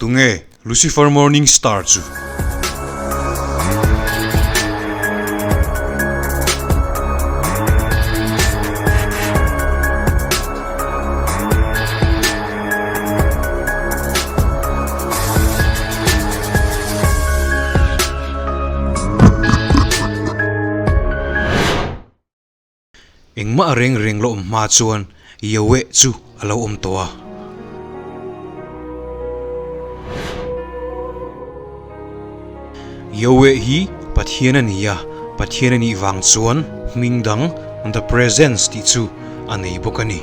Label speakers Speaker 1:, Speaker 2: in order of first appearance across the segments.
Speaker 1: Tunge Lucifer Morning Star chu? Engmah reng reng la awm hma chuan Yahweh chu a lo awm tawh a. Yahweh hi Pathian a ni a, Pathian a nih vang chuan hming dang The Presence tih chu a nei bawk a ni.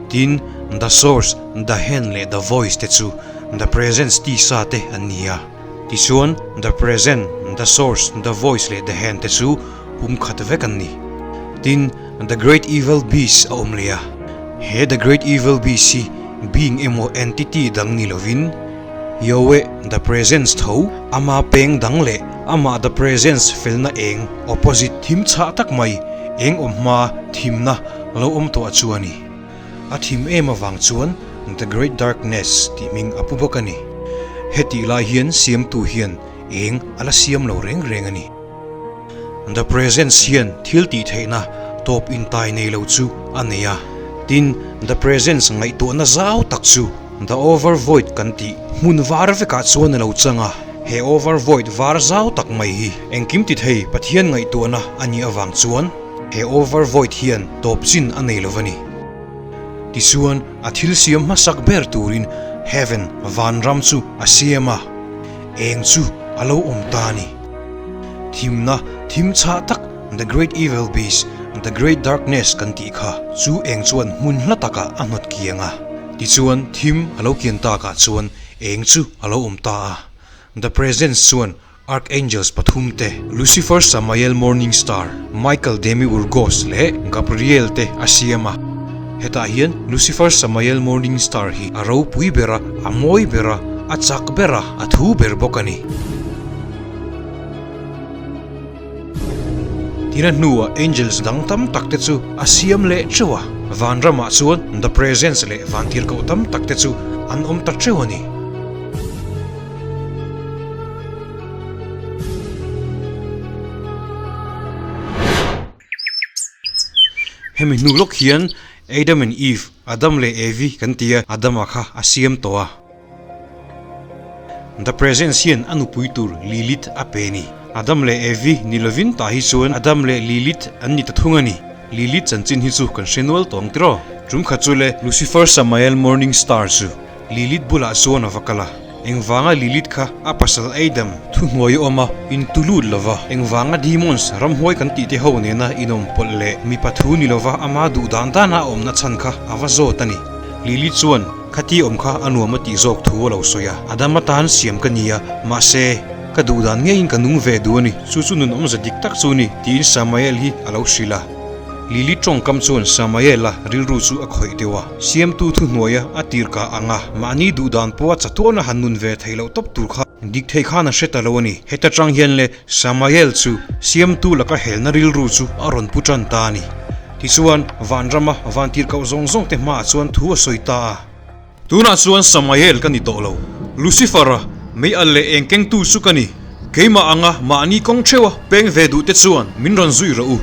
Speaker 1: Tin, The Source, The Hand leh The Voice te chu The Presence tisa te an ni a. Tichuan, the present, the source, the voice leh the hand te chu pum khat vek an ni. Tin, the great evil beast a awm leh a. He the great evil beast hi being emaw entity dang ni lovin, Yahweh, the presence tho, ama peng dang leh amah the presence felna eng, opposite, thim chhah tak mai, eng awm hma, thimna, lo awm tawh chu a ni. A thim em avang chuan The Great Darkness tih hming a pu bawk a ni. Hetih lai hian siamtu hian eng a la siam lo reng reng a ni. The Presence hian thil tih theihna tawp intai nei lo chu a nei a. Tin, The Presence ngaihtuahna zau tak chu The Over Void kan tih hmun var vekah chuan a lo chang a. He Over Void var zau tak mai hi engkim ti thei Pathian ngaihtuahna a nih avang chuan, He over void hian tawp chin a nei lo va ni. Tichuan, a thil siam hmasak ber turin Heaven, vanram chu a siam a, eng chu a lo awm ta a ni. Thimna thim chhah tak, the great evil beast, the great darkness kan tih kha, chu eng chuan hmun hla takah a hnawt kiang a. Tichuan, thim a lo kian takah chuan eng chu a lo awm ta a. The presence chuan Archangels pathumte, Lucifer Samael Morning Star, Michael Demiurgos leh Gabriel te a siam a. Hetah hian Lucifer Samael Morning Star hi a ropui ber a, a mawi ber a, a chak ber a, a thu ber bawk a ni. Tina hnuah Angels dang tam tak te chu a siam leh teuh a, vanramah chuan The Presence leh vantirhkoh tam tak te chu an awm ta teuh a ni. Hemi hnu lawk hian Adam and Eve, Adam leh Evi kan ti a, Adama kha a siam tawh a. The Presence hian a nupui tur Lilith a pe a ni. Adam leh Evi ni lovin tah hi chuan Adam leh Lilith an ni ta thung a ni. Lilith chanchin hi chu kan hre nual tawh ang tiraw? Tum khat chu le Lucifer Samael Morning Star chu Lilith bulah chuan a va kal a. Engvanga Lilith kha a pasal Adam thuhnuai a awm a, intu lut lova, engvanga demons ramhuai kan tih te ho nena inawm pawlh leh mipa thu ni lova ama duh dan dana a awmna chhan kha a va zawt a ni. Lilith chuan khati awm kha a nuam a tih zawk thu a lo sawi a, Adam atan siam ka ni a, mahse, ka duh dan ngeiin ka nung ve duh a ni, chu chu nun awmza dik tak chu ni, tiin Samael hi a lo hrilh a. Lili tawngkam chuan Samaela rilru chu a khawih deuh a, siamtu thuhnuaia a tirkah ang a, mahni duh dan pawha chatuahna han nun ve theih loh tawp tur kha dik thei khan a hre ta lo a ni. Heta tang hian le Samael chu siamtu laka helna rilru chu a rawn pu tan ta a ni. Tichuan, vanrama vantirhkoh zawng zawng te hmaah chuan thu a sawi ta a. Tunah chuan Samael ka ni tawh lo. Lucifer-a, mei al leh eng kengtu chu ka ni. Keimah anga mahni kawng theuha peng ve duh te chuan min rawn zui rawh u.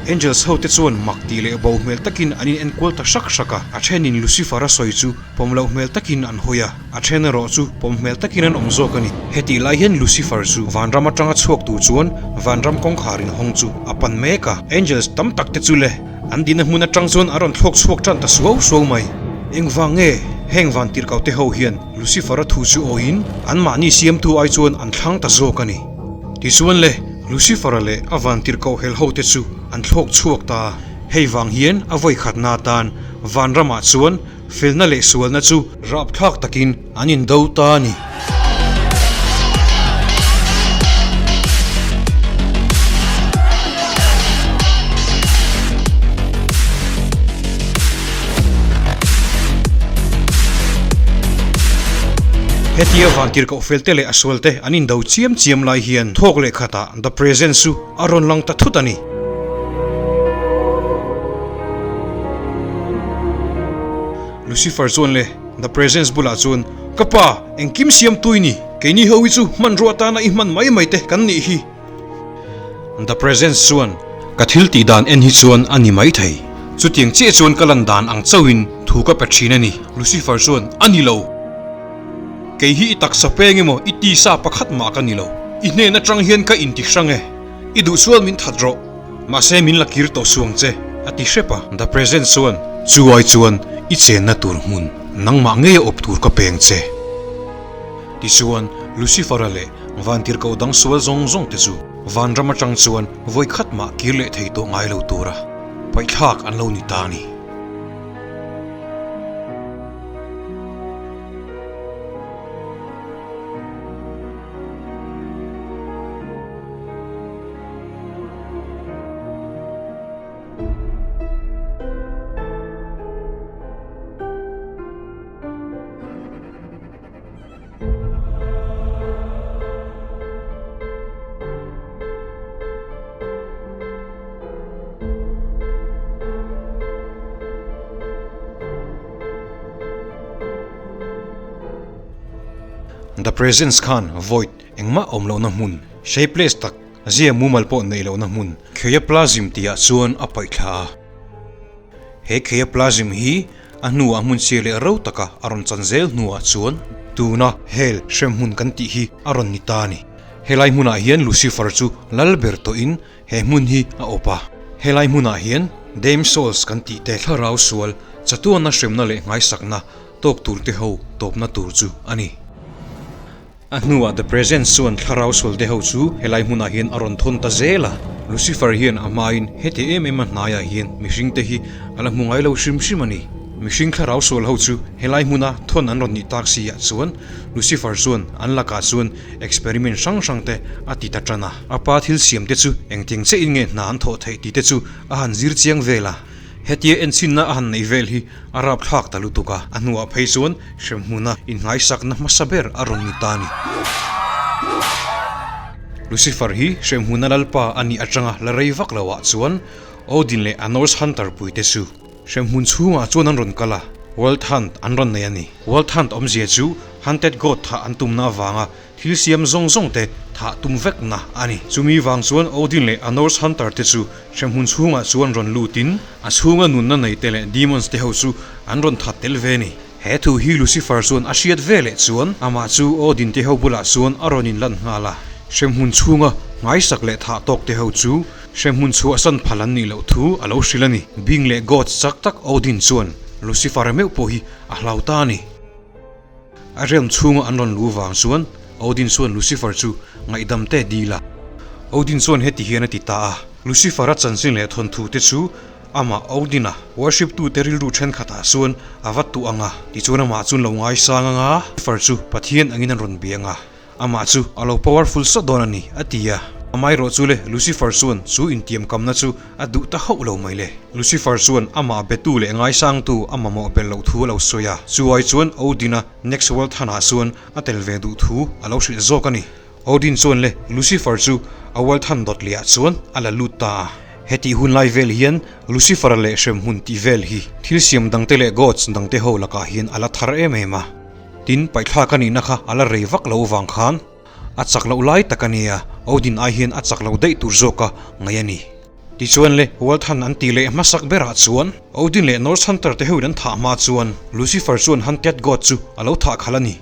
Speaker 1: Angels ho te chuan mak tih leh bo hmel takin an in enkual ta hrak hrak a, a thenin Lucifer-a sawi chu pawm loh hmel takin an hawi a, a then erawh chu pawm hmel takin an awm zawk a ni. Hetih lai hian Lucifer chu vanram atanga chhuak tur chuan vanram kawngkhar inhawng chu a pan mek a, Angels tam tak te chu le. An dihna hmun atang chuan a rawn thlawk chhuak tan ta suau suau mai. Engvang nge heng van tirhkoh te ho hian Lucifer-a thu chu awiin anmahni siamtu ai chuan an thlang ta zawk a ni. Tichuan le, Lucifer-a leh a van tirhkoh hel ho te chu an thlawk chhuak ta a. Hei vang hian a vawikhatna atan vanramah chuan felna leh sualna chu rapthlak takin an indo ta a ni. Hetia vantirhkoh felte leh a sualte an indo chiam chiam lai hian thawk leh khatah The Presence chu a rawn lang ta thut a ni. Lucifer chuan le The Presence bulah chuan, Ka pa, engkim siamtu i ni. Keini ho hi chu hmanrua atana i hman mai mai te kan nih hi. The Presence chuan, Ka thil tih dan en hi chuan a ni mai thei. Chutiang chiah chuan ka lan dan ang chauhin thu ka pe thin a ni. Lucifer chuan, A ni lo. Kei hi i taksa peng emaw i tisa pakhat mah ka ni lo. I hnen atang hian ka inti hrang e. I duh chuan min that rawh. Mahse min la kir tawh suang che, a ti hrep a. The Presence chuan, Chu ai chuan i chenna tur hmun nangmah ngei a awp tur ka peng che. Tichuan, Lucifer-a leh vantirhkoh dang sual zawng zawng te chu vanram atang chuan vawi khat mah kir leh thei tawh ngai lo tura paihthlak an lo ni ta a ni. The Presence khan void engmah awm lohna hmun, shapeless tak, zia mumal pawh neih lohna hmun, Chaoplasm tihah chuan a paih thla a. He Chaoplasm hi a hnuah hmun chhia leh ro taka a rawn chan zel hnuah chuan tuna Hell hremhmun kan tih hi a rawn ni ta a ni. Helai hmunah hian Lucifer chu lal ber tawhin he hmun hi a awp a. Helai hmunah hian Dame Souls kan tih te thlarau sual chatuana hremna leh nghaisakna tawk tur te ho tawpna tur chu a ni. A hnuah The Presence chuan thlarau sual te ho chu helai hmunah hian a rawn thawn ta zel a. Lucifer hian a hmain heti em em a hnaiah hian mihring te hi a la hmu ngai lo hrim hrim a ni. Mihring thlarau sual ho chu helai hmuna thawn an rawn nih tak si ah chuan Lucifer chuan an lakah chuan experiment hrang hrang te a ti ta tan a. A pa thil siam te chu engtiang chiahin nge hna an thawh theih tih te chu a han zir chiang vel a. Hetia enchinna a han neih vel hi a rapthlak ta lutuk a, a hnuah phei chuan hremhmuna innghaisakna hmasa ber a rawn ni ta a ni. Lucifer hi hremhmuna lalpa a nih atanga la rei vak loah chuan Odin leh a Norse Hunter puite chu hremhmun chhungah chuan an rawn kal a, World Hunt an rawn nei a ni. World Hunt awmzia chu Hunted God thah an tumna avanga Thil siam zawng zawng te thah tum vekna a ni. Chumi vang chuan Odin leh a Norse Hunter te chu hremhmun chhungah chuan rawn lutin a chhunga nunna nei te leh demons te ho chu an rawn that tel ve a ni. He thu hi Lucifer chuan a hriat ve leh chuan amah chu Odin te ho bulah chuan a rawn inlan nghal a. Hremhmun chhunga nghaisak leh thah tawk te ho chu hremhmun chhuahsan phal an nih loh thu a lo hrilh a ni. Bing leh Gods chak tak Odin chuan Lucifer meuh pawh hi a hlau ta a ni. A realm chhunga an rawn luh vang chuan Odin chuan Lucifer chu ngaihdam te dil a. Odin chuan heti hian a ti ta a, Lucifer-a chanchin leh thawnthu te chu amah Odin-a worship tute rilru thenkhatah chuan a va tuah ang a, tichuan amah chuan lo ngaisang ang a, Lucifer chu Pathian angin an rawn bia ang a. Amah chu a lo powerful sawt dawn a ni, a ti a. Amaherawh chu le, Lucifer chuan chu intiamkamna chu a duh ta hauh lo mai le. Lucifer chuan amah betu leh ngaisangtu a mamawh belh loh thu a lo sawi a, chu ai chuan Odin-a Next World Hunt-ah chuan a tel ve duh thu a lo hrilh zawk a ni. Odin chuan le, Lucifer chu a World Hunt dawt lehah chuan a la lut ta a. Hetih hun lai vel hian Lucifer-a leh hremhmun tih vel hi thil siam dangte leh gods dangte ho lakah hian a la thar em em a. Tin, paihthlak a nihna kha a la rei vak lo vang khan a chak loh lai tak a nia, Odin ai hian a chak lo daih tur zawka ngaih a ni. Tichuan le, Wild Hunt an tih leh hmasak berah chuan Odin leh Norse Hunter te hoin an thah hma chuan Lucifer chuan Hunted God chu a lo thah khalh a ni.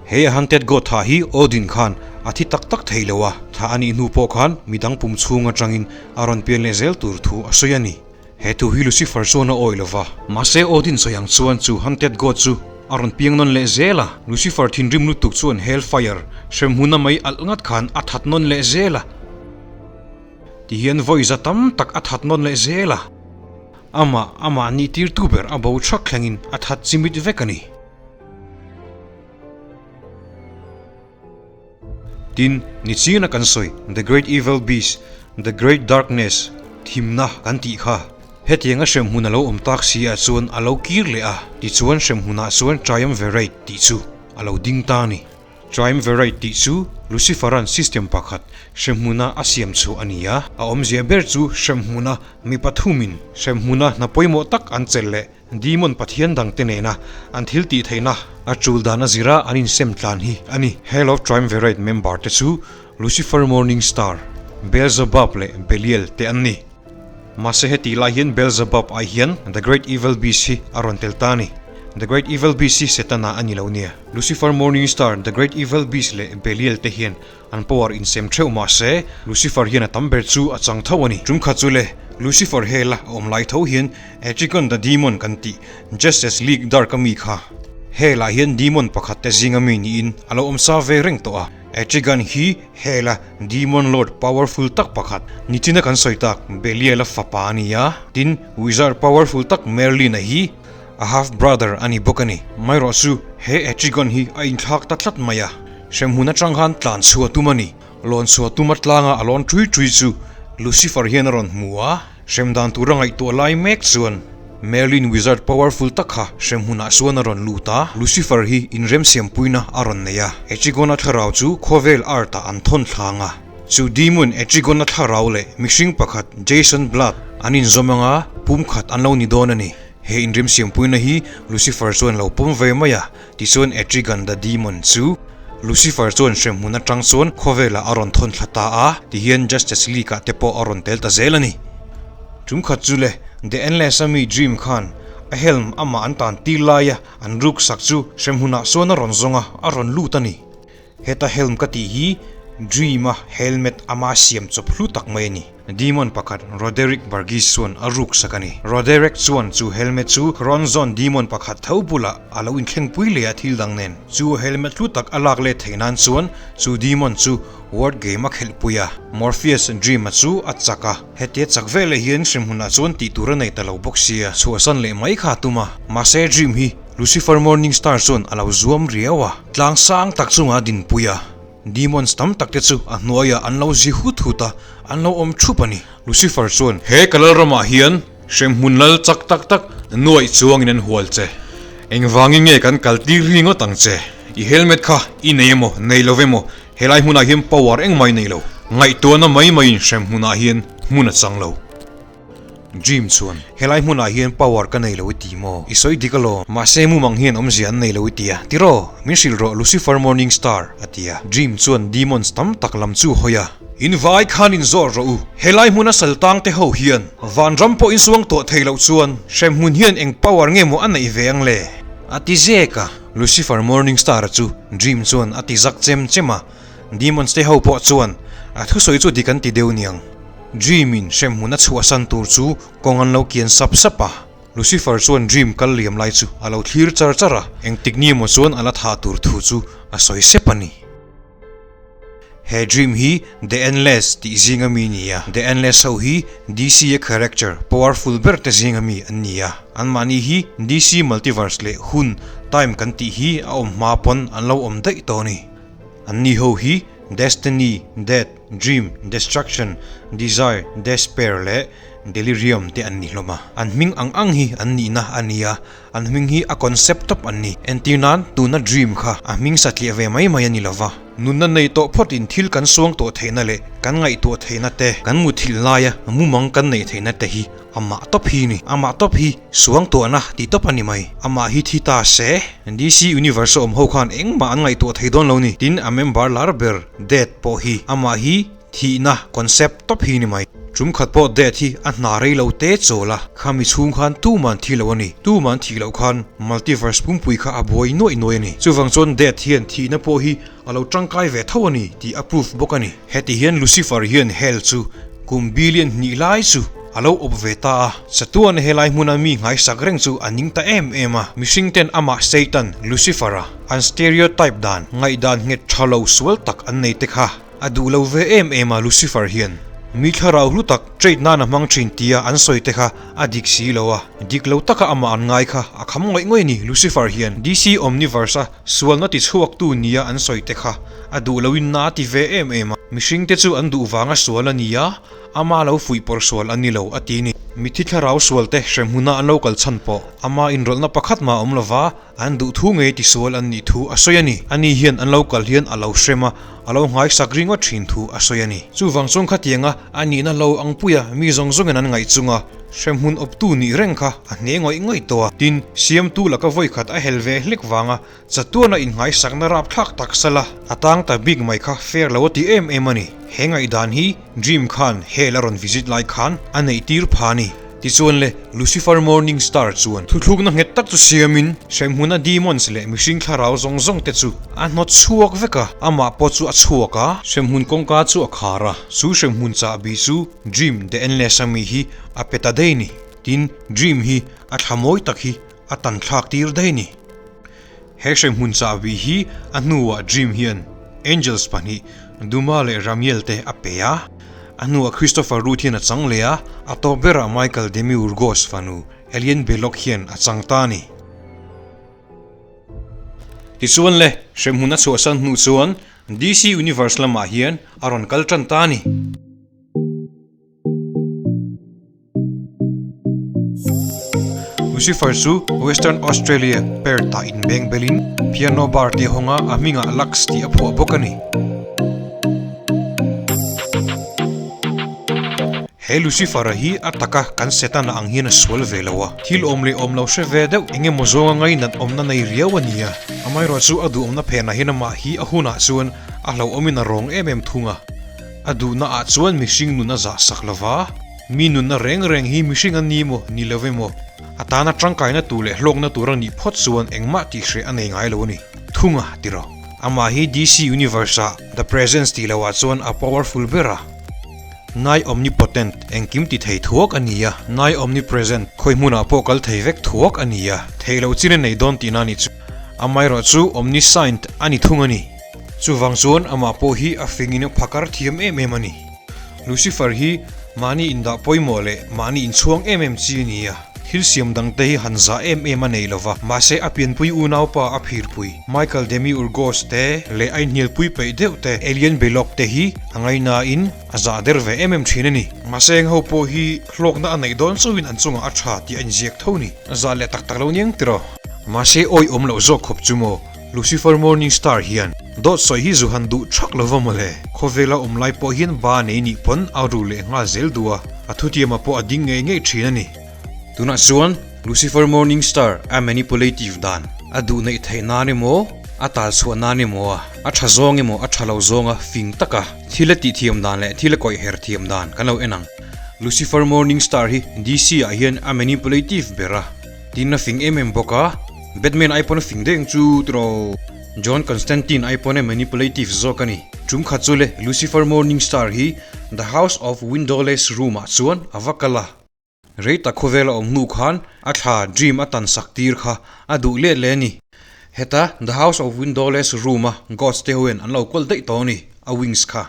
Speaker 1: He a Hunted God thah hi Odin khan a thi tak tak thei lo a, thah a nih hnu pawh khan midang pum chhung atangin a rawn pian leh zel tur thu a sawi a ni. He thu hi Lucifer chuan a awi lo va. Mahse Odin sawi ang chuan chu Hunted God chu a rawn piang nawn leh zel a. Lucifer thinrim lutuk chuan Hellfire hremhmuna mai alh ngat khan a that nawn leh zel a. Tihian vawi za tam tak a that nawn leh zel a. Amah, amah nih tirtu ber a bo thak thlengin a that chimit vek a ni. Tin, nichina kan sawi The Great Evil Beast, The Great Darkness, thimna kan tih kha hetianga hremhmun a lo awm tak si ah chuan a lo kir leh a, tichuan hremhmunah chuan Triumvirate tih chu a lo ding ta a ni. Triumvirate tih chu Lucifer-a'n system pakhat hremhmuna a siam chhuah a ni a. A awmzia ber chu hremhmuna mi pathumin hremhmuna hna pawimawh tak an chelh leh demon pathian dangte nena an thil tih theihna a tul dan a zira an insem tlan hi a ni. Hell of Triumvirate member te chu Lucifer Morning Star, Beelzebub leh Belial te an ni. Mahse hetih lai hian Beelzebub ai hian The Great Evil Beast hi a rawn tel ta a ni. The Great Evil Beast hi Setana a ni lo nia. Lucifer Morning Star, The Great Evil Beast leh Belial te hian an power insem theuh mahse Lucifer hian a tam ber chu a chang tho a ni. Tum khat chu le, Lucifer hela a awm lai tho hian Etrigan the Demon kan tih Justice League Dark a mi kha hel-ah hian demon pakhat te zinga mi niin a lo awm sa ve reng tawh a. Etrigan hi hela Demon Lord powerful tak pakhat nichina kan sawi tak Belial-a fapa a ni a, tin wizard powerful tak Merlin-a hi a half brother a ni bawk a ni. Maherawh chu he Etrigan hi a inthlak ta tlat mai a, hremhmun atang khan tlan chhuah tum a ni. Lawn chhuah tuma tlanga a lawn tui tui chu Lucifer hian a rawn hmu a, hrem dan tura ngaihtuah lai mek chuan Merlin wizard powerful tak kha hrem hmunah chuan a rawn lut a, Lucifer hi inremsiampuina a rawn nei a, Etrigan-a thlarau chu khawvel art-ah an thawn thlang a. Chu demon Etrigan-a thlarau leh mihring pakhat Jason Blood an inzawm anga pumkhat an lo ni dawn a ni. He inremsiampuina hi Lucifer chuan lo pawm ve mai a, Tichuan Etrigan the Demon chu Lucifer chuan hremhmun atang chuan khawvelah a rawn thawn thla ta a, tihian Justice League ah te pawh a rawn tel ta zel a ni. Tum khat chu le, The Endless a mi Dream khan a helm amah an tan tir laia an ruksak chu hremhmunah chuan a rawn zawng a, a rawn lut a ni. Heta helm ka tih hi Dream a helmet ama siam chawp hlu tak mai a ni. Demon pakhat Roderick Burgess chuan a ruk sak a ni. Roderick chuan chu helmet chu Ronzon demon pakhat tho bulah a lo inthlengpui leh a thil dang nen. Chu helmet hlu tak a lak let theih nan chuan chu demon chu word game a khelhpui a. Morpheus Dream-a chu a chak a. Hetia chak veleh hian hremhmunah chuan tih tur a nei ta lo bawk sia, chhuahsan leh mai kha a tum a. Mahse Dream hi Lucifer Morningstar chuan a lo zuam riau a, tlang sang tak chunga dinpui a, demons tam tak te chu a hnuaiah an lo zi hut hut a, an lo awm thup a ni. Lucifer chuan, He ka lalramah hian hremhmun lal chak tak tak nuaih chuangin an hual che. Engvangin nge kan kal tir ri ngawt ang che? I helmet kha i nei emaw, nei lo emaw, helai hmunah hian power engmah i nei lo. Ngaihtuahna mai maiin hremhmunah hian hmun a chang lo. Dream chuan, Helai hmunah hian power ka nei lo i ti maw? I sawi dik alawm. Mahse mumang hian awmzia an nei lo i ti a. Tiraw? Min hrilh rawh Lucifer Morning Star, a ti a. Dream chuan demons tam tak lam chu hawi a. In vai khan in zawr rawh u. Helai hmuna sal tang te ho hian vanram pawh in suang tawh thei loh chuan hremhmun hian eng power nge maw a neih ve ang le? A ti zek a. Lucifer Morning Star a chu Dream chuan a ti zak chem chem a. Demons te ho pawh chuan a thusawi chu dik an ti deuh niang. Dream in hremhmun a chhuahsan tur chu kawng an lo kian sap sap a. Lucifer chuan Dream kal liam lai chu a lo thlir char char a, engtik ni emaw chuan a la thah tur thu chu a sawi sep a ni. He Dream hi The Endless tih zinga mi ni a, The Endless ho hi DC a character powerful ber te zinga mi an ni a. Anmahni hi DC Multiverse leh hun, time, kan tih hi a awm hma pawn an lo awm daih tawh a ni. Anni ho hi Destiny, Death, Dream, Destruction, Desire, Despair leh Delirium te an ni hlawm a. An hming ang ang hi an nihna a ni a, an hming hi a concept tawp an ni. Entir nan, tuna Dream kha a hming satliah ve mai mai a ni lova. Nunna nei tawh phawtin thil kan suang tawh theihna leh kan ngaihtuah theihna te, kan muthilh laia mumang kan neih theihna te hi Amah tawp hi ni. Amah tawp hi suangtuahna tih tawp a ni mai. Amah hi thi ta se. DC Universe a awm ho khan engmah an ngaihtuah thei dawn lo ni. Tin, a member lar ber Death pawh hi amah hi thihna concept tawp hi ni mai. Tum khat pawh Death hi a hna rei lo te chawl a, khami chhung khan tuman thi lo a ni. Tuman thih loh khan multiverse pumpui kha a buai nuaih nuaih a ni. Chuvang chuan Death hian thihna pawh hi a lo tangkai ve tho a ni tih a proof bawk a ni. Heti hian Lucifer hian Hell chu kum billion hnih lai chu a lo awp ve ta a, chatuan helai hmuna mi nghaisak reng chu a ning ta em em a. Mihring ten amah Satan, Lucifer-a, an stereotype dan, ngaihdan nghet tha lo sual tak an nei te kha a duh lo ve em em a Lucifer hian. Mi thlarau hlu tak trade nan a hmang thin tia an sawi te kha a dik si lo a, dik lo taka amah an ngai kha a kham ngawih ngawih a ni Lucifer hian. DC Omniverse-a Sualna ti chhuaktu nia an sawi te kha a duh loin na a ti ve em em a, mihring te chu an duh vanga sual a ni a, ama lo fuih pawr sual a ni lo a ti ni. Mitthi thlarau sualte hremhmuna an lo kal chhan pawh ama inrawlhna pakhat mah a awm lova, an duh thu ngei tisual an nih thu a sawi a ni. Ani hian an lo kal hian a lo hrem a, a lo nghaisak ringawt thin thu a sawi a ni. Chuvang chuan khatianga a nihna lo ang puia mi zawng zawngin an ngaih chunga hremhmun awptu nih reng kha a hne ngawih ngawih tawh a. Tin, siamtu laka vawikhat a hel ve hlek vanga Chatuana inngaisakna rapthlak tak sala a tang ta bik mai kha fair lo a ti em em a ni. He ngaihdan hi Dream khan Hell a rawn visit lai khan a neih tir pha a ni. Tichuan le, Lucifer Morning Star chuan thuthlukna nghet tak chu siamin hremhmuna demons leh mihring thlarau zawng zawng te chu a hnawt chhuak vek a, amah pawh chu a chhuak a, hremhmun kawngka chu a khar a, chu hremhmun chahbi chu Dream The Endless a mi hi a pe ta daih a ni. Tin, Dream hi a thla mawi tak hi a tan thlak tir daih a ni. He hremhmun chahbi hi a hnuah Dream hian Angels pahnih Duma leh Ramiel te a pe a. A hnuah Christopher Ruth hian a chang leh a, a tawp berah Michael Demiurgos fanu Elian Belloc hian a chang ta a ni. Tichuan le, hremhmun a chhuahsan hnu chuan DC Universe lamah hian a rawn kal tan ta a ni. Lucifer chu Western Australia Perth-ah inbeng belin piano bar tih hawnga a hmingah Lux tih a phuah bawk a ni. He Lucifer-a hi a taka kan Setana ang hian a sual ve lo a, thil awm leh awm lo hre ve deuh eng emaw zawnga ngainat awmna nei riau a ni a. Amaherawhchu a duhawmna phenah hian amah hi a hunah chuan a hlauhawmin a rawng em em thung a. A duhna ah chuan mihring nun a zah sak lo va, mi nunna reng reng hi mihring a ni maw, ni lo emaw, a tana tangkaina tur leh hlawkna tur a nih phawt chuan engmah tih hreh a nei ngai lo a ni. Thunga ti rawh. Amah hi DC Universe ah The Presence tih loh ah chuan a powerful ber a. Nai Omnipotent, engkim ti thei thuak a ni a, Nai Omnipresent, khawi hmunah pawh kal thei vek thuak a ni a, theih loh chin a nei dawn tihna a ni chu. Amaherawhchu Omniscient a ni thung a ni. Chuvang chuan amah pawh hi a fingin a phakar thiam em em a ni. Lucifer hi mahni indah pawimawh leh mahni inchhuang em em chi a ni a, thil siam dangte hi han zah em em a nei lova, mahse a pianpui unaupa a phirpui Michael Demiurgos te leh a inhnialpui peih deuh te Alien Belloc te hi a ngainain a zah der ve em em thin a ni. Mahse eng ho pawh hi hlawkna a neih dawn chauhin an chungah a tha tih a inziak tho ni. A zah leh tak tak lo niang tiraw? Mahse awihawm loh zawk khawp chu maw? Lucifer Morning Star hian dawt sawi hi zu han duh thak lova mawle. Khawvela awm lai pawh hian ba nei nih pawn a ru leh nghal zel duh a, a thutiamah pawh a ding ngei ngei thin a ni. Tunah chuan Lucifer Morning Star a manipulative dan a duh neih theih nan emaw, a tal chhuah nan emaw a, a tha zawng emaw a tha lo zawnga fing taka thil a tih thiam dan leh thil a kawih her thiam dan kan lo en ang. Lucifer Morning Star hi DC ah hian a manipulative ber a, tin a fing em em bawk a, Batman ai pawn a fing deng chu tiraw? John Constantine ai pawn a manipulative zawk a ni. Tum khat chu le Lucifer Morningstar hi The House of Windowless Room ah chuan a va kal a. Rei tak khawvel a awm hnu khan a thla dream a tan sak tir kha a duh let leh a ni. Heta The House of Windowless Room a gods te hoin an lo kawl daih tawh a ni, a wings kha.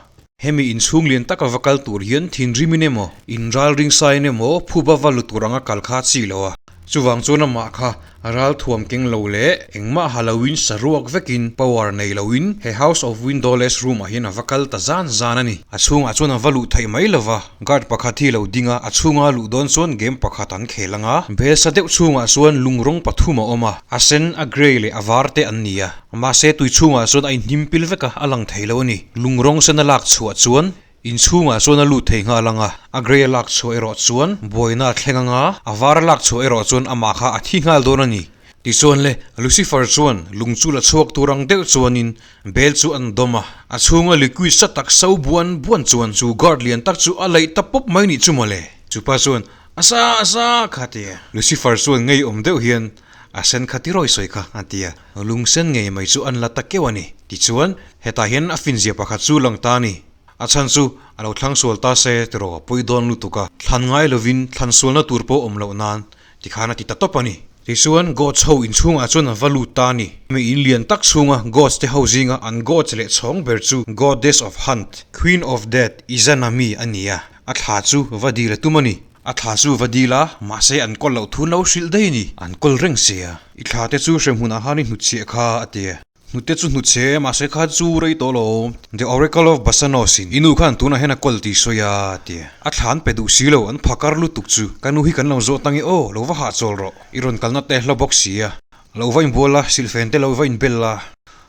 Speaker 1: Hemi inchhung lian taka va kal tur hian thinrimin emaw, inral ringsain emaw phuba va lu tur anga kal kha a chi lo a. Chuvang chuan amah kha ral thuam keng lo leh engmah ha loin saruak vekin power nei loin he House of Windowless room ah hian a va kal ta zan zan a ni. A chhungah chuan a va luh theih mai lo va, guard pakhat hi lo ding a, a chhunga luh dawn chuan game pakhat an khel ang a, bel sa deuh chhungah chuan lung rawng pathum a awm a, a sen, a grey leh a var te an ni a. Mahse tui chhungah chuan a inhnim pil vek a, a lang thei lo a ni. Lung rawng sen a lak chhuah chuan in chhungah chuan a lut thei nghal ang a, a grey a lak chhuah erawh chuan buaina a thleng ang a, a var a lak chhuah erawh chuan amah kha a thi nghal dawn a ni. Tichuan le, Lucifer chuan lung chu la chhuak tur ang deuh chuanin bel chu an dawm a, a chhunga liquid sa tak so buan buan chuan chu guard lian tak chu a laih ta pawp mai nih chu mawle. Chupa chuan, A sa, a sa! kha a ti a. Lucifer chuan ngeiawm deuh hian, A sen kha ti rawi sawi kha, a ti a. Lung sen ngei mai chu an la ta keuh a ni. Tichuan, hetah hian a finzia pakhat chu lang ta a ni. A chhan chu a lo thlang sual ta se tiraw a pawi dawn lutuk a, thlan ngai lovin thlan sualna tur pawh awm loh nan tikhan a ti ta tawp a ni. Tichuan, Gods ho inchhungah chuan a va lut ta a ni. Mi in lian tak chhunga Gods te ho zinga an Gods leh chhawng ber chu Goddess of Hunt, Queen of Death, Izanami a ni a, a thla chu va dil a tum a ni. A thla chu va dil a, mahse an kawl loh thu an lo hrilh daih a ni. An kawl reng sia. I thla te chu hremhmunah khan i hnutchhiah kha, a ti a. Hnute chu hnutchhe mahse kha chu rei tawh lo. The Oracle of Bassanos in i nu khan tunah hian a kawl tih sawi a ti. A thla an pe duh si lo, an phakar lutuk chu. Ka nu hi kan lo zawh tang i aw, lo va hahchawl rawh. I rawn kalna te hla bawk si a. Lo va inbual la, silhfen te lo va inbel la.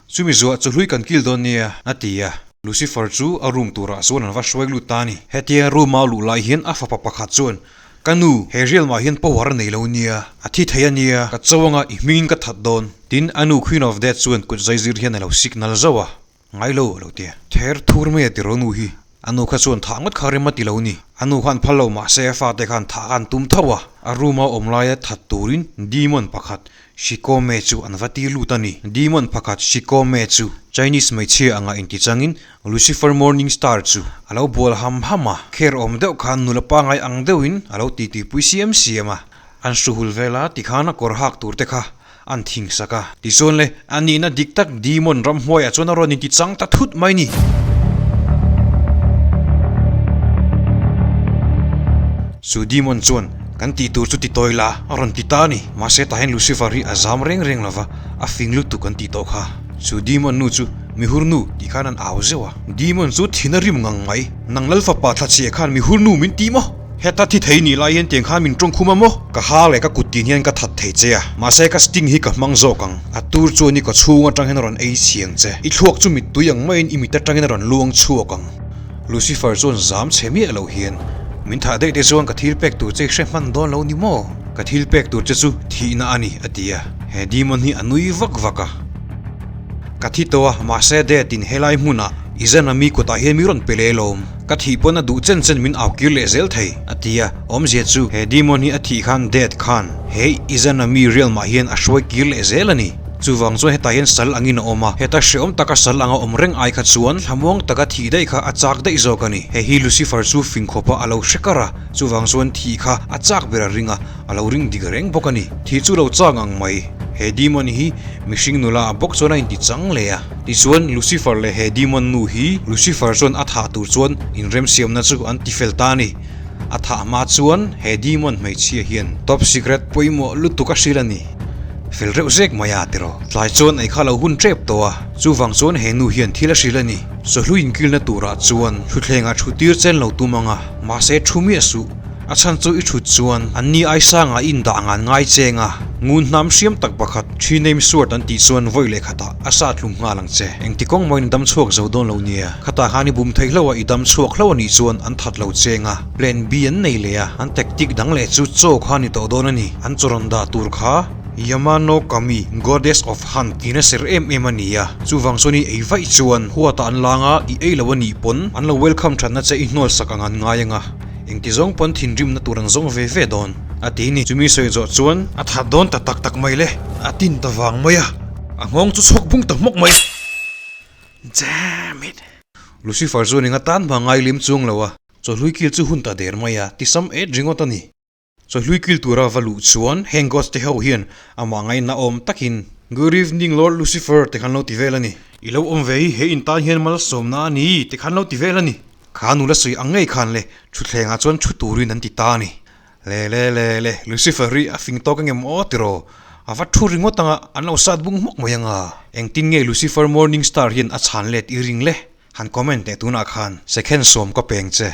Speaker 1: Chumi zuah chu hlui kan kil dawn nia, a ti a. Lucifer chu a room turah chuan an va hruai lut ta a ni. Hetia room a luh lai hian a fapa pakhat chuan, Ka nu, he rial mah hian power a nei lo nia, a thi thei a nia, ka cho anga i hmingin ka that dawn. Tin, a nu Queen of Death chuan kut zaizir hian a lo signal zauh a, Ngai lo, a lo ti a. Ther thur mai a ti ro nu hi. A nu kha chuan thah ngawt kha rem a ti lo ni. A nu khan phal lo mahse a fate khan thah khan tum tho a. A room a awm laia that turin demon pakhat Shikome chu an va ti lut a ni. Demon pakhat Shikome chu Chinese hmeichhia anga intichangin Lucifer Morning Star chu a lo bual ham ham a, kher awm deuh khan nula pangai ang deuhin a lo titipui siam siam a. An hruhul vel a, tikhan a kawr hak tur te kha an thing sak a. Tichuan le, a nihna dik tak Demon ramhmuaiah chuan a rawn intichang ta thut mai ni. Chu Demon chuan, Kan tih tur chu ti tawi la, a rawn ti ta a ni. Mahse tah hian Lucifer hi a zam reng reng lo va, a fing lutuk an tih tawh kha. Chu Demon nu chu Mihur nu tih khan an au zeuh a. Demon chu thin a rim ngang mai. Nang Lalfapa thlachhiah khan Mihur nu min ti maw? Heta thi thei nih lai hian tiang khan min tawng khum a maw? Ka ha leh ka kut tin hian ka that thei che a, mahse ka sting hi ka hmang zawk ang. A tur chuan i kawchhung atang hian a rawn ei chhiang che. I thluak chu mittui ang maiin i mit atangin a rawn luang chhuak ang. Lucifer chuan zam chhe miah lo hian, Min thah daih te chuan ka thil pek tur che i hre hman dawn lo ni maw? Ka thil pek tur che chu thihna a ni, a ti a. He demon hi a nui vak vak a. Ka thi tawh a, mahse Dad in helai hmunah i zan ami kutah hian mi rawn pe leh lawm. Ka thih pawn a duh chen chen min au kir leh zel thei, a ti a. Awmzia chu he demon hi a thih khan Dad khan he i zan ami realm ah hian a hruai kir leh zel a ni. Chuvang chuan hetah hian sal angin a awm a, heta hreawm taka sal anga awm reng ai kha chuan thlamuang taka thih daih kha a chak daih zawk a ni. Hei hi Lucifer chu fing khawpa a lo hre kar a, chuvang chuan thih kha a chak ber a ring a, a lo ring dik reng bawk a ni. Thih chu lo chak ang mai. He demon hi mihring nula a bawk chuan a inti chang leh a. Tichuan Lucifer leh he demon nu hi Lucifer chuan a thah tur chuan inremsiamna chu an ti fel ta a ni. A thah hma chuan he demon hmeichhia hian top secret pawimawh lutuk a hrilh a ni. Fel reuh zek mai a tiraw. Tlai chuan ei kha lo hun tep tawh a, chuvang chuan he nu hian thil a hrilh a ni. Chawhlu inkilna turah chuan thutthlengah thu tir chen lo tum ang a, mahse thu miah suh. A chhan chu i thut chuan an ni aisangah i indah ngan ngai cheng a, ngun hnam hriam tak pakhat Three Name Sword an tih chuan vawi leh khatah a sa tlum nghal ang che. Engti kawng mawiin i dam chhuak zo dawn lo nia. Khatah khan i bum theih hlo a, i dam chhuak hlo a nih chuan an that lo cheng a. Plan B an nei leh a, an tactic dang leh chu chaw kha a ni tawh dawn a ni. An chaw rawn dah tur kha Yamano Kami, Goddess of Hunt, in a ser em em a ni a, chuvang chuan i ei vaih chuan huatah an lang a, i ei lo a nih pawn an lo welcome thatna che i hnual sak ang an ngai ang a, engti zawng pawn thinrimna tur an zawng ve ve dawn a ti ni. Chumi sawi zawh chuan a that dawn ta tak tak mai le, a tin ta vang mai a, a nghawng chu chhuak bung ta hmawk mai. Damn it! Lucifer chuan eng atan hma ngai lim chuang lo a, chawhlui kil chu hun ta der mai a, ti sam et ringawt a ni. Chawhlui kil tura va luh chuan heng gods te ho hian amah ngaihna awm takin Good evening Lord Lucifer te khan lo ti vel a ni. I lo awm ve hi he in tan hian malsawmna a ni te khan lo ti vel a ni. Kha nula sawi ang ngei khan le thutthlengah chuan thu turin an ti ta a ni. Le le le le Lucifer hi a fing tawk engem aw tiraw? A va thu ringawt anga an lo sat bung hmawk mai anga. Engtin nge Lucifer Morning Star hian a chhan let i ring le? Han comment teh tunah khan second sawm ka peng che.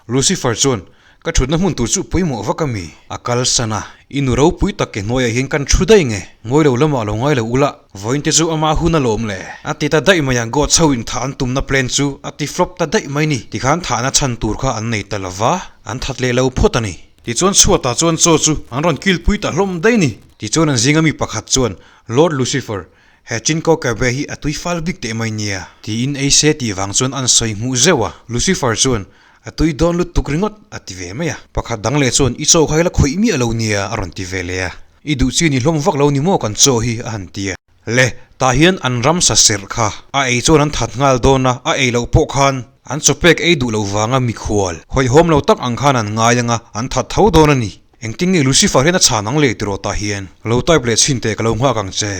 Speaker 1: Lucifer chuan, Ka thutna hmun tur chu pawimawh vak a mi? A kalsan a, I nu ropui tak ke hnuaiah hian kan thu daih nge? Ngawi lo lamah lo ngai lo ula, vawiin te chu ama hun alawm le. A ti ta daih mai a, God chho in thah an tumna plan chu a ti flop ta daih mai ni. Tikhan thahna chhan tur kha an nei ta lova, an that leh lo phawt a ni. Tichuan chhuatah chuan chaw chu an rawn kilpui ta hlawm daih ni. Tichuan an zinga mi pakhat chuan, Lord Lucifer, he Chinko Kabe hi a tui fal bik teh mai nia. Tiin ei se tih vang chuan an sawi hmuh zeuh a. Lucifer chuan, A tui dawn lutuk ringawt, a ti ve mai a. Pakhat dang leh chuan, I chaw kha i la khawih miah lo nia, a rawn ti ve leh a. I duh chi ni hlawm vak lo ni maw kan chaw hi, a han ti a. Le, tah hian an ramsa serh kha a ei chuan an that nghal dawn a, a ei loh pawh khan an chawpek ei duh loh vanga mikhual hawihhawm lo tak ang khan an ngai anga an that tho dawn a ni. Engtin nge Lucifer hian a chhan ang le tiraw tah hian lo type leh chhin teh ka lo nghak ang che.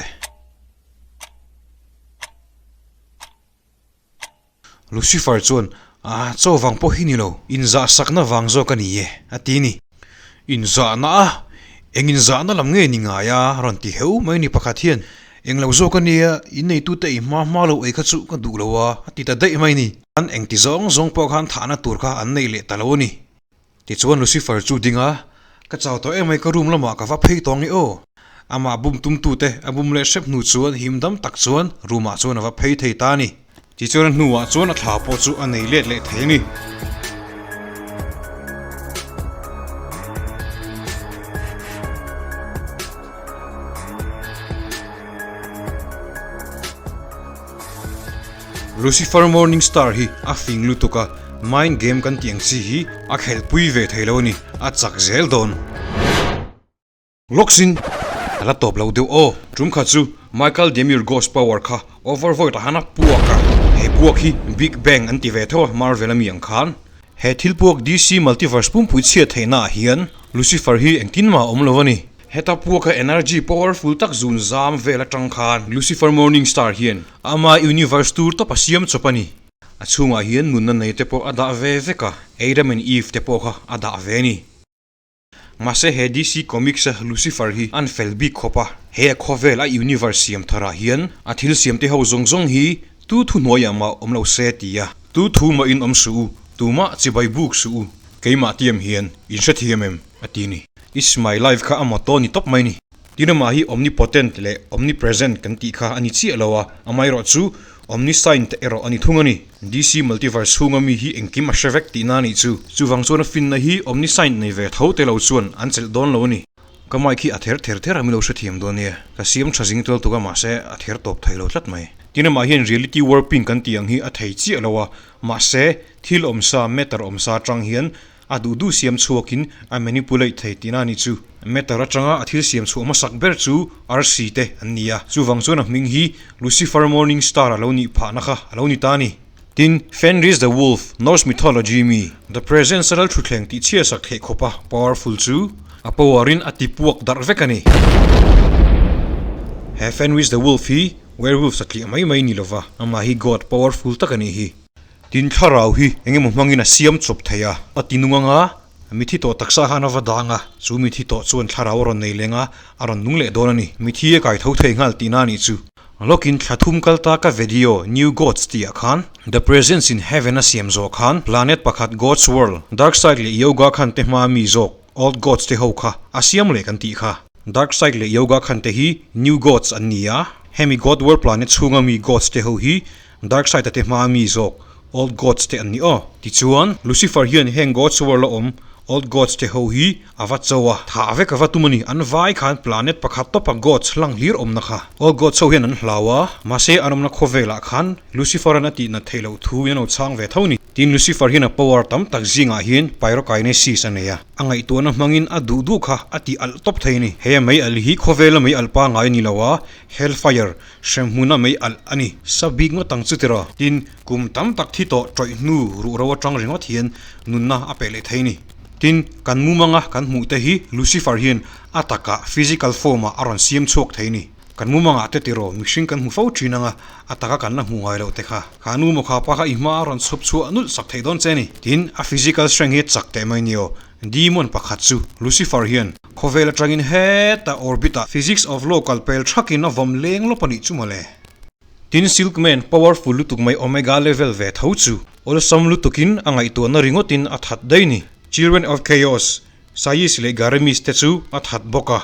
Speaker 1: Lucifer chuan. A, chaw vang pawh hi ni lo, inzahsakna vang zawk a ni e, a ti ni. Inzahna a? Eng inzahna lam nge ni ngai a? rawn ti heu mai ni pakhat hian. Eng lo zawk a nia, inneitute ei hma hma lo ei kha chu ka duh lo a, a ti ta daih mai ni. An engti zawng zawng pawh khan thahna tur kha an nei leh ta lo a ni. Tichuan Lucifer chu ding a, Ka chau tawh em mai ka room lamah ka va phei tawng i aw. Amah bum tumtute a bum leh hrep hnu chuan him dam tak chuan room ah chuan a va phei thei ta a ni. Tichuan a hnuah chuan a thla pawh chu a nei let leh thei a ni. Lucifer Morning Star hi a fing lutuk a, mind game kan tih ang chi hi a khelhpui ve thei lo a ni, a chak zel dawn. Lawksin a la tawp lo deuh aw. Tum kha chu Michael Demir Ghost Power kha Overvoid ah han a puak a, he puak hi Big Bang an ti ve tho a Marvel a mi ang khan. He thil puak DC Multiverse pumpui chhiat theihna ah hian Lucifer hi engtin mah a awm lo a ni. Heta puaka energy powerful tak zun zam vel atang khan Lucifer Morning Star hian ama universe tur tawp a siam chawp a ni. A chhungah hian nunna nei te pawh a dah ve vek a, Adam and Eve te pawh kha a dah ve a ni. Mahse he DC Comics a Lucifer hi an fel bik khawp a, he a khawvel a universe siam tharah hian a thil siam te ho zawng zawng hi tu thu hnuaiah mah awm lo se ti a, tu thu mah in awm suh u, tumah chibai buk suh u, keimah tiam hian in hrethiam em? a ti a ni. It's my life kha a motto ni tawp mai ni. Tin amah hi omnipotent leh omnipresent kan tih kha a ni chiah lo a, amaherawh chu omniscient erawh a ni thung a ni. DC Multiverse chhunga mi hi engkim a hre vek tihna a nih chu. Chuvang chuan a finna hi omniscient nei ve tho te lo chuan an chelh dawn lo a ni. Ka mic hi a ther ther ther a mi lo hrethiam dawn nia. Ka siam tha zing tual tuk a mahse a ther tawp thei lo tlat mai. Tin amah hian reality warping kan tih ang hi a thei chiah lo a, mahse thil awmsa, matter awmsa atang hian A duh duh siam chhuakin a manipulate thei tihna a nih chu. Matter atanga a thil siam chhuah hmasak ber chu arsi te an ni a, chuvang chuan a hming hi Lucifer Morning Star a lo nih phahna kha a lo ni ta a ni. Tin, Fenris the Wolf, Norse mythology mi, The Presence a lalthutthleng tih chhiatsak theih khawpa powerful chu a power in a ti puak darh vek a ni. He Fenris the Wolf hi werewolf satliah mai mai ni lova, amah hi god powerful tak a nih hi. Tin, thlarau hi eng emaw hmangin a siam chawp thei a, a ti nung anga mithi tawh taksa khan a va dang a, chu mithi tawh chuan thlarau a rawn nei leng a, a rawn nung leh dawn a ni. Mithi a kai tho thei nghal tihna a nih chu. Lawkin thla thum kal ta ka video New Gods tih ah khan The Presence in Heaven a siam zawh khan planet pakhat God's World, Dark Side leh Yoga khan te hma mi zawk Old Gods te ho kha a siam leh kan tih kha. Dark Side leh Yoga khan te hi New Gods an ni a, hemi God World planet chhunga mi Gods te ho hi Dark Side a te hma mi zawk Old Gods te an ni aw. Tichuan, Lucifer hian heng Gods World a awm Old Gods te ho hi a va cho a, thah vek a va tum a ni. An vai khan planet pakhat tawpa Gods hlang hlir awmna kha Old Gods ho hian an hlau a, mahse an awmna khawvelah khan Lucifer an a tih nat theih loh thu in an lo chhang ve tho ni. Tin, Lucifer hian a power tam tak zingah hian Pyrokinesis a nei a, a ngaihtuahna hmangin a duh duh kha a tih alh tawp thei a ni. He a mei alh hi khawvela mei alh pangai a ni lo a, Hellfire, Hremhmuna mei alh a ni. Sa bik ngawt ang chu tiraw? Tin, kum tam tak thi tawh tawih hnu ruhro atang ringawt hian nunna a peh leh thei a ni. Tin, kan mumanga kan hmuh te hi Lucifer hian a takah physical form ah a rawn siam chhuak thei a ni. Kan mumangah te tiraw mihring kan hmu fo thin anga a taka kan la hmu ngai loh te kha. Kha nu maw kha pa kha i hma a rawn chhup chhuah nulh sak theih dawn che a ni. Tin, a physical strength hi a chak teh mai ni aw. Demon pakhat chu Lucifer hian khawvel atangin heta orbit ah physics of law kal pel thakin a vawm leng lawp a nih chu mawle. Tin Silkman powerful lutuk mai Omega level ve tho chu awlsam lutukin a ngaihtuahna ringawtin a that daih ni. Children of Chaos, Sais leh Garemis te chu a that bawk a.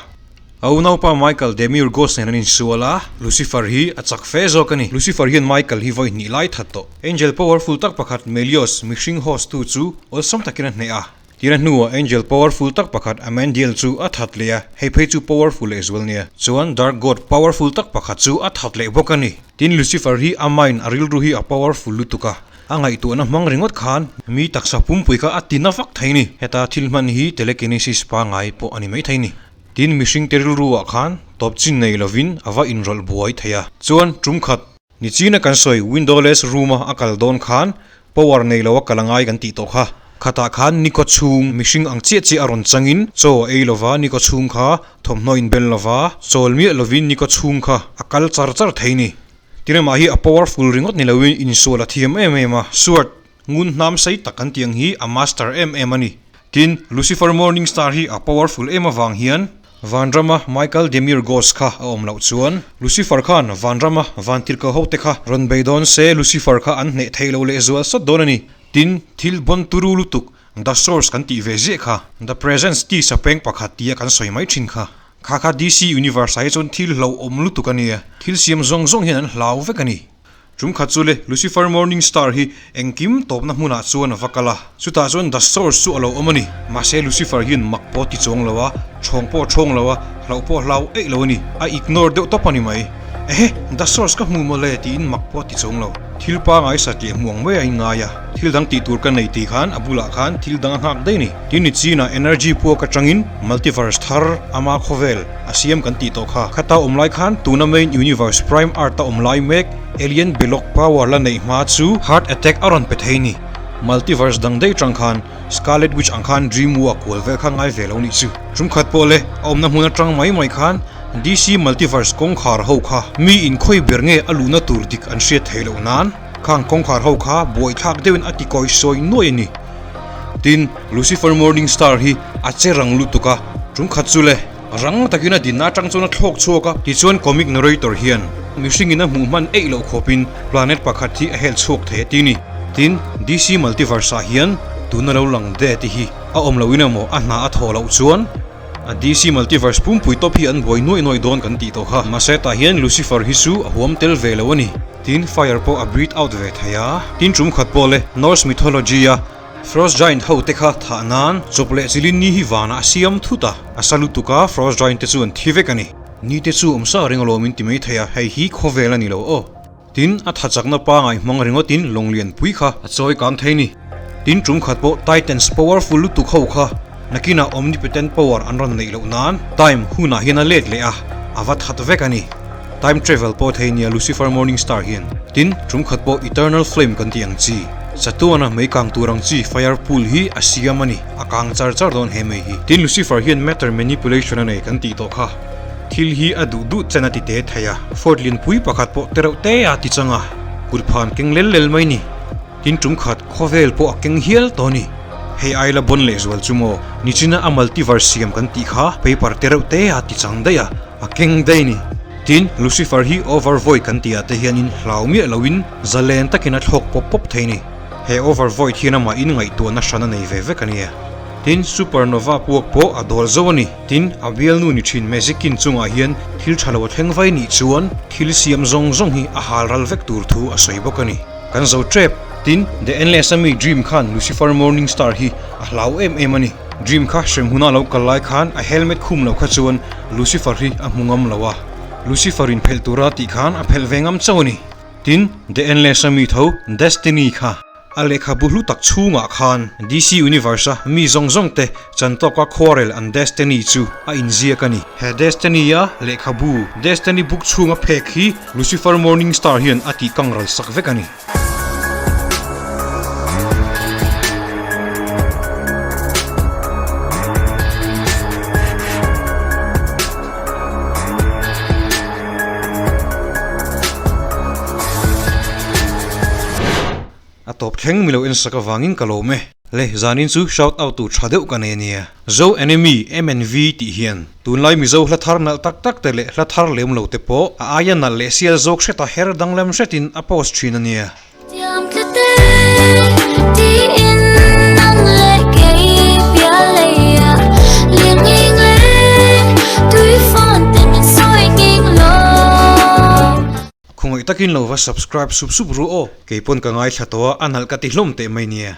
Speaker 1: A unaupa Michael Demiurgos nen an insual a, Lucifer hi a chak fe zawk a ni. Lucifer hian Michael hi vawi hnih lai that tawh. Angel powerful tak pakhat Melios, mihring host tu chu awlsam takin a hneh a. Tina hnuah Angel powerful tak pakhat Amendiel chu a that leh a, hei phei chu powerful leh zual nia. Chuan Dark God powerful tak pakhat chu a that leh bawk a ni. Tin Lucifer hi a mind, a rilru hi a powerful lutuk a, a ngaihtuahna hmang ringawt khan mi taksa pumpui kha a ti na vak thei ni. Heta thil hman hi telekinesis pangai pawh a ni maithei ni. Tin mihring te rilru ah khan tawp chin nei lovin a va inrawlh buai thei a. Chuan tum khat Nichina kan sawi windowless room a a kal dawn khan power nei lo a kal a ngai kan tih tawh kha. Khatah khan nikaw chhung mihring ang chiah chiah a rawn changin chaw a ei lova nikaw chhung kha thawmhnaw in bel lova chawl miah lovin nikaw chhung kha a kal char char thei ni. Tinamah hi a powerful ringawt ni loin insual a thiam em em a, sword. Ngun hnam sei tak kan tih ang hi a master em em a ni. Tin, Lucifer Morning Star hi a powerful em avang hian Vanrama Michael Demiurgos kha a awm loh chuan Lucifer khan Vanrama vantirhkoh hote kha rawn bei dawn se Lucifer kha an hneh theih loh lehzual sawt dawn a ni. Tin, thil bon turu lutuk The Source kan tih ve ziah kha The Presence tisa peng pakhat tia kan sawi mai thin kha. Kha kha DC Universe ah hi chuan thil hlauhawm lutuk a nia, thil siam zawng zawng hian an hlau vek a ni. Tum khat chu le, Lucifer Morning Star hi engkim tawpna hmunah chuan a va kal a, chutah chuan The Source chu a lo awm a ni. Mahse Lucifer hian mak pawh a ti chuang lo a, chhawng pawh a chhawng lo a, hlauh pawh a hlau eih lo a ni. A ignore deuh tawp a ni mai. Ehe, The Source ka hmu mawle tiin mak pawh a ti chuang lo. Thil pangai satliah hmu ang mai a inngai a, thil dang tih tur ka nei tih khan a bulah khan thil dang a nghak daih a ni. Tin ni chinah energy puak atangin multiverse thar ama khawvel a siam kan tih tawh kha. Khata awm lai khan tuna main universe prime earth a awm lai mek alien belok power la neih hma chu heart attack a rawn pe thei ni. Multiverse dang daih tang khan Scarlet Witch ang khan dream walk kual vel kha ngai ve lo nih chu. Tum khat pawh le a awmna hmun atang mai mai khan DC multiverse kawngkhar ho kha mi inkhawi ber nge a luhna tur dik an hriat theih loh nan khang kawngkhar ho kha buaithlak deuhin a ti kawi sawi nuai a ni. Tin, Lucifer Morning Star hi a che rang lutuk a, tum khat chu le, rang takin a dinna atang chuan a thlawk chhuak a, tichuan comic narrator hian mihringin a hmuh hman eih loh khawpin planet pakhat hi a hel chhuak thei a ti ni. Tin, DC Multiverse ah hian tuna lo lang de ti hi a awm lohin emaw a hna a thawh loh chuan a DC Multiverse pumpui tawp hi an buai nuaih nuaih dawn kan tih tawh kha. Mahse tah hian Lucifer hi chu a huam tel ve lo a ni. Tin, fire pawh a breathe out ve thei a. Tin tum khat pawh le Norse mythology a Frost Giant ho te kha thah nan chawp leh chilin ni hi vanah a siam thut a, a sa lutuk a Frost Giant te chu an thi vek a ni. Ni te chu awm sa ring alawm in ti mai thei a, hei hi khawvel a ni lo aw. Tin, a tha chakna pangai hmang ringawtin lawnglian pui kha a chawi kang thei ni. Tin, tum khat pawh Titans powerful lutuk ho kha nakinah omnipotent power an rawn neih loh nan time hunah hian a let leh a, a va that vek a ni. Time travel pawh thei nia Lucifer Morning Star hian. Tin, tum khat pawh Eternal Flame kan tih ang chi, chatuana mei kang tur ang chi fire pool hi a siam a ni, a kang char char dawn he mei hi. Tin, Lucifer hian matter manipulation a nei kan tih tawh kha. Thil hi a duh duh chen a ti te thei a, Fort lianpui pakhat pawh tereuh te a ti chang a, kut phan keng lel lel mai ni. Tin tum khat khawvel pawh a keng hial tawh a ni. Hei ai la bawn lehzual chu maw, nichina a multiverse siam kan tih kha paper tereuh te a ti chang daih a, A keng daih ni. Tin, Lucifer hi over void kan tih ah te hianin hlau miah loin zalen takin a thlawk pawp pawp thei ni. He over void hian amah in ngaihtuahna hran a nei ve vek a nia. Tin, supernova puak pawh a dawl zo a ni. Tin, a bialnu ni thin Magic-in chungah hian thil tha lo a thleng vai nih chuan thil siam zawng zawng hi a hal ral vek tur thu a sawi bawk a ni. Kan zo tep. Tin, The Endless a mi Dream khan Lucifer Morningstar hi a hlau em em a ni. Dream kha hrem huna lo kal lai khan a helmet khum lo kha chuan Lucifer hi a hmu ngam lo a, Lucifer in phelh tura tih khan a phelh ve ngam chauh a ni. Tin, The Endless a mi tho Destiny kha a lehkhabu hlu tak chhungah khan DC Universe a mi zawng zawng te chan tawka khuarel an Destiny chu a inziak a ni. He Destiny a lehkhabu Destiny book chhunga phek hi Lucifer Morningstar hian a tih kang ral sak vek a ni. A tawp thleng milo en sak avangin ka lawm e. Le, zanin chu shout out tur tha deuh ka nei ania. Zo Enemy MNV tih hian tunlai Mizo hla thar nalh tak tak te leh hla thar lem lo te pawh a aia nalh leh sial zawk hreta her danglam hretin a post thin ania.
Speaker 2: Tiam tla te tiin nang leh kei pial lei a liang nghing le tui fawn te min sawi nghing lo.
Speaker 1: Khawngaih takin lo va subscribe sup sup ru aw. Keipawn ka ngaithla tawh a, a nalh ka ti hlawm teh mai nia.